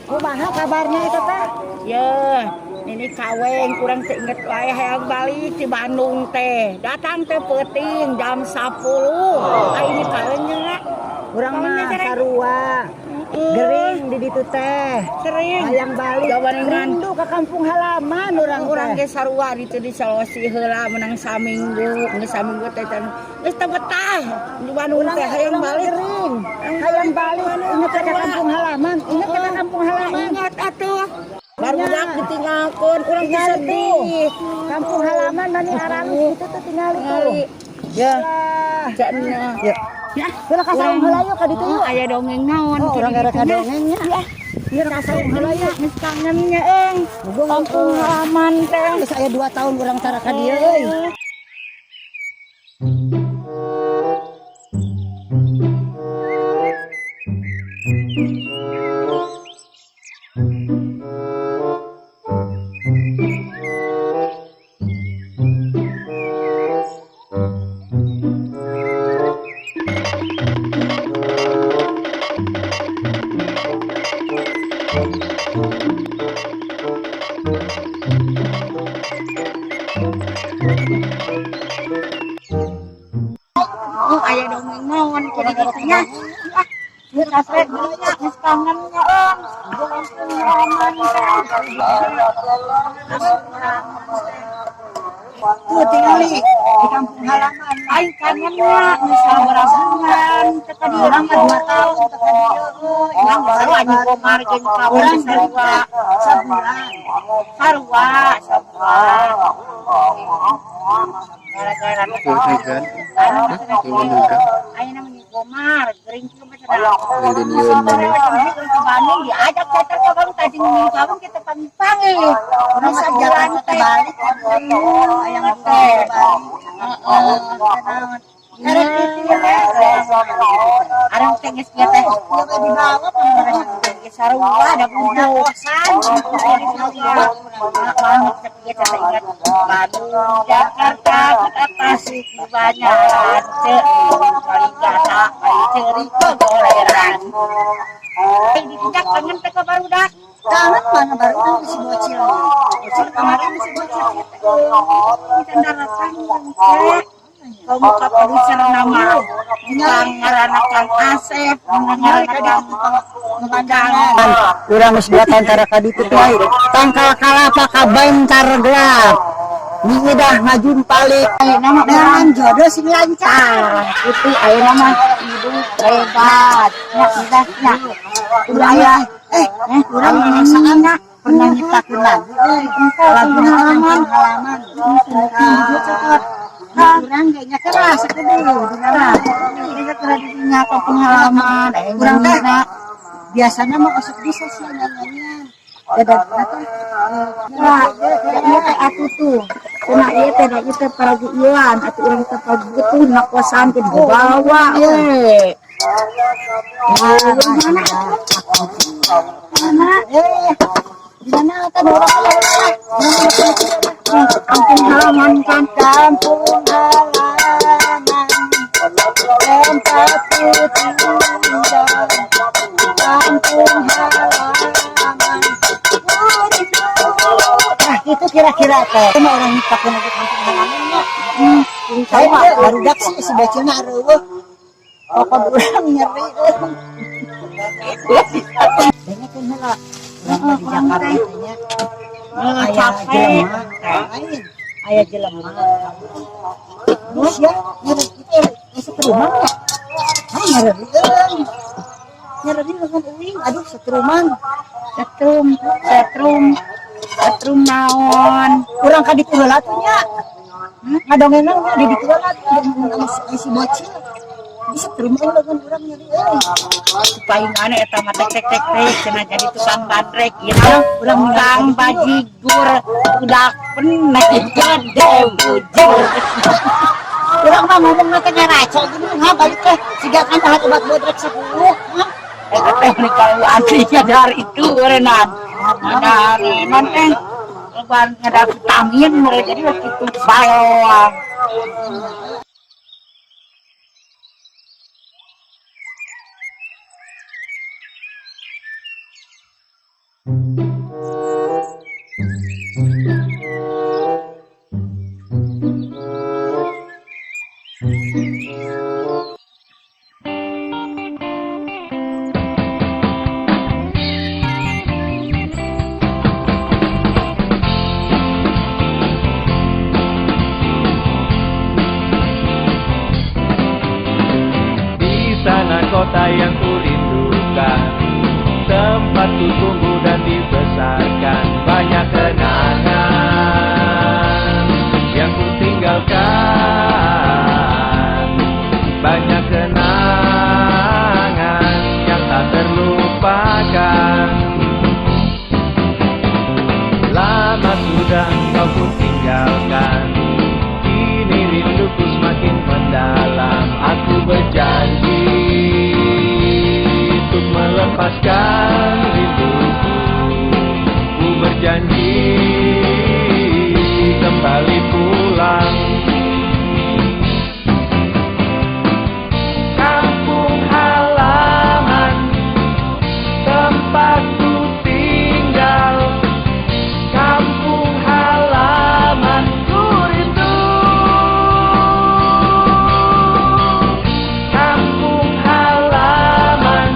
Kumaha kabarnya itu teh? Ya, ini kaweng kurang teu inget wae hayang balik di Bandung teh. Datang teh peuting jam 10. Ah, ini kaweng nya. Urang mah sarua. Gering di ditu teh. Sering. Hayang balik. Gawaningan. Rindu ke kampung halaman urang Urang teh. ge sarua ditu di Sulawesi heula menang saminggu, geus saminggu teh can geus teu betah di Bandung Urang teh hayang urang mah balik. gering. Hayang balik inget ke kampung halaman, inget ke kampung halaman. Ingat atuh. Barudak ditinggalkeun, urang teh Tingali sedih. tuh. Kampung halaman mani aralus gitu tuh tingali tuh. Tingali. Ya, Alah. cenah. Ya. Ya. Heula ka saung heula yuk ka ditu yuk. Oh, aya dongeng naon? Oh, urang gara ka dongengnya. Ya. Ieu ka saung heula yuk. Geus kangennya eng. Kampung halaman teh. Geus aya 2 tahun urang tara ka dieu euy. Oh, aya dongeng naon ke di ditu nya. Geus kasret nya, geus kangennya eng. Kampung halaman teh. Tuh tingali di kampung halaman. Aing kangennya geus sabaraha bulan teh ka dieu. Urang mah 2 tahun teu ka dieu euy. Urang sarua jeung Komar jeung kawan Urang sarua. Sabulan. Sarua, sarua. Gara-gara Kan? Ayeuna mah Komar, gering kieu mah cenah. Lilin Ke Bandung diajak saya ke Bandung tadi ngomong Bandung kita panggil. Urang mah Jakarta teh balik. Hayang teh balik. Heeh. Karek kitu ya. Arang teh geus kieu teh. Ieu mah dibawa pamberesan. Geus sarua da budak. Kosan. Bandung, Jakarta, kota Tasik, banyak Kaligata, ceri gogoleran. Eh, ditindak kangen teh ka barudak. Kangen mana baru kan si bocil. Bocil kemarin si bocil. Can datang teh. Kamu ka produser nama Kang ngaranna Kang Asep, ngaranna Kang Pemandangan. Urang geus 2 tahun tara ka ditu teh. Tangkal kalapa ka bentar gelap. Miidah ngajumpalik. Nama Dengan jodoh sing lancar. Itu ayeuna mah hidup hebat. Nya udah nya. Udah aya Eh, urang perasaan pernah nyiptakeun lagu euy. Lagu kampung halaman. Nah, urang kayaknya keras kudu dina lagu. Ini kira dinya kampung halaman. Urang teh biasana mah osok bisa sih nyanyian. Dadah teh. Nah, ieu teh atuh tuh. Cenah ieu teh da ieu teh paragieuan atuh urang teh pagutuh na kosan teh dibawa we. Mana atuh? Mana? Eh, di mana kan urang lah. Kampung halaman kan. Kampung halaman tempatku tinggal, kampung halaman. Nah, itu kira-kira teh. Itu mah orang nyiptakeun lagu kampung halaman nya. Saya mah barudak sih si bocilna areueuh. Pokok urang nyeri euy. Dengekeun heula. Urang mah di Jakarta teh nya. Eh, Aya capek. jelema lain. Aya jelema. Terus ya, nyeri itu setruman ya. Ah, nyeri euy. Nyeri lengan uing, aduh setruman. Setrum, setrum, setrum naon? Urang ka ditu heula tuh nya. Ngadongengan nya di ditu heula tuh si bocil. Di setrum euy lengan urang nyeri euy. Palingan eta mah tek tek tek tek cenah jadi tukang bandrek ieu mah Urang tukang bajigur budak penek gede bujur. Urang mah ngomong teh ngaraco gini ha balik teh siga kan tahan obat bodrek 10 ha. Eta teh meuni kalau aslinya dari itu eureunnan. Dari teh lebar ngada vitamin mereka jadi waktu itu bae. Di sana kota yang kurindukan, tempatku tumbuh dan dibesarkan. Banyak kenangan yang ku tinggalkan, banyak kenangan yang tak terlupakan. Lama sudah kau ku tinggalkan, kini rinduku semakin mendalam. Aku berjanji untuk melepaskan rinduku. Ku berjanji kembali pulang. Kampung halaman tempatku tinggal, kampung halaman ku rindu. Kampung halaman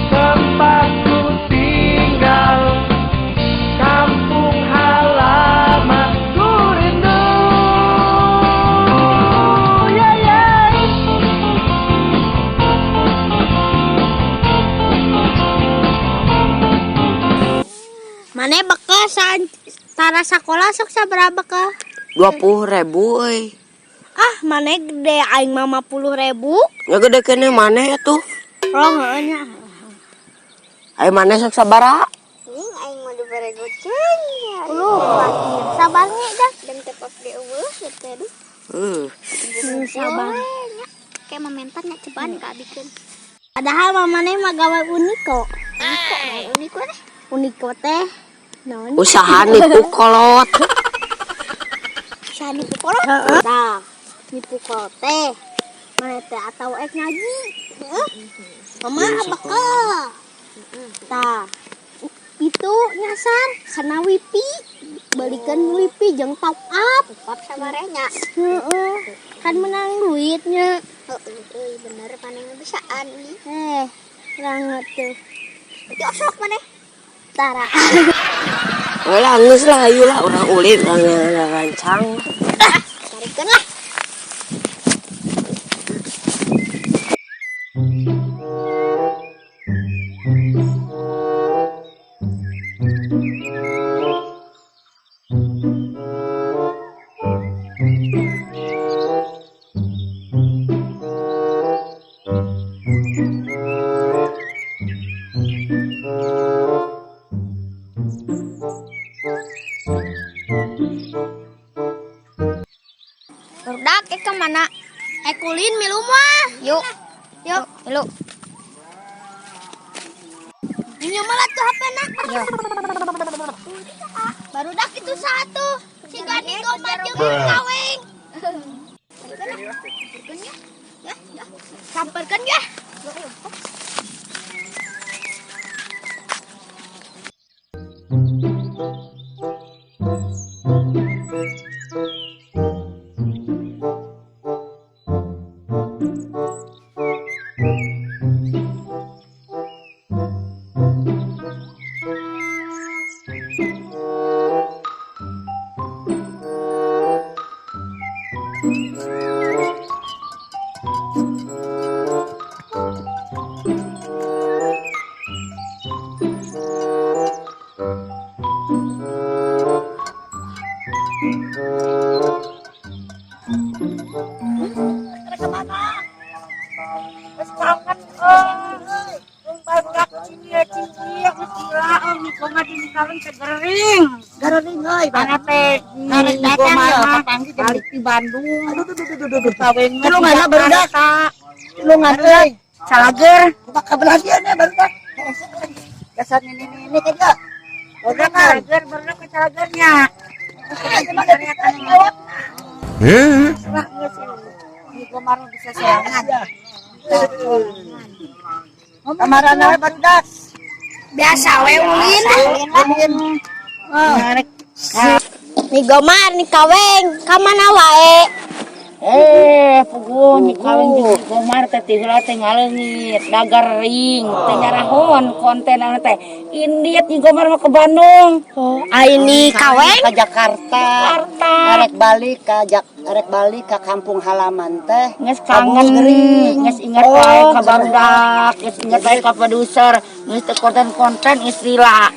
tempatku tinggal, kampung halaman ku rindu. Ya ya. Maneh bekal tara sekolah sok sabaraha bekal? 20.000 euy. Ah, maneh gede, aing mah 50.000. Ya gede keneh maneh atuh. Oh, heueuh nya. Ayo maneh sok sabaraha? Ning aing mah dibere goceng. Lupa. Sabarnya dah. Dan tetep di eueuh teh duh. Heuh. Sabar. Kayak momentan nya cobaan ka abikeun. Padahal mamane mah gawe Uniko. Uniko, Uniko teh. Uniko teh naon? Usaha nipu kolot. Usaha nipu kolot. Tah, nipu kolot teh. Maneh teh atau ek ngaji. Heeh. Mama bakal. Tah, itu nyasar karena wifi, belikan wifi jeung top up. Top up sabarehnya. Heeh. Kan menang duitnya. Heeh, bener maneh bisaan nih. Eh, banget tuh. Berarti osok maneh. Tara. Lah geus lah ayo lah urang ulin urang rancang. Ah, tarikeun lah. Barudak ke mana? Ulin milu mah. Yuk. Yuk, milu. Ini malah tuh HP na. Barudak itu satu. Si gading gomar jeung kaweng. Ya, ya. Samperkeun ya. Geus kangen euy. Jeung barudak cinie cinie geus gila euy mah di kaleng teh gering. Gering euy. Mana teh Karek datang mah ya, papanggih jeung balik di Bandung. Aduh duh duh duh duh duh. Kawin mah Tulungan di barudak. Jakarta. Tulungan euy. Salager. Kumaha kabelasian ya barudak. Dasar nini-nini ka dia. Barudak salager, barudak ke salagernya. Eh? Lah geus Niko mah bisa sorangan. Kamarana we barudak. Biasa we ulin. Ulin. Nyi Gomar, Nyi Kaweng, ka mana wae? Eh, puguh Nyi Kaweng jeung Nyi Gomar teh ti heula teh ngaleungit, dagering, teh nyarahon konten anu teh. Indit Nyi Gomar mah ke Bandung. Oh, ai Nyi Kaweng Ke Jakarta. Jakarta. Arek balik ka Jak arek balik ka kampung halaman teh. Geus kangen, gering. Geus inget wae ka barudak, geus inget wae ka produser, geus teu konten-konten geus lila.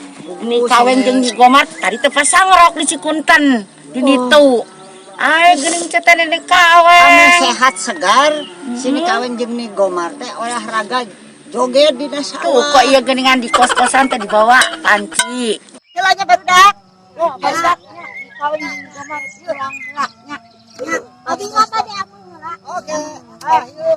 Nyi Kaweng jeung Nyi Gomar tadi teh pasang rok di Cikunten di ditu. Ay, geuning teh Nyi Anu Kaweng. Sehat segar, si Nyi Kaweng jeung Nyi Gomar teh olahraga joget di Tuh sawah. kok iya geuningan di kos-kosan teh dibawa panci. Jalannya barudak. Oh, barudak. Kaweng jeung Gomar urang heula nya. Abi ngapa di aku heula? Oke. Ah, yuk.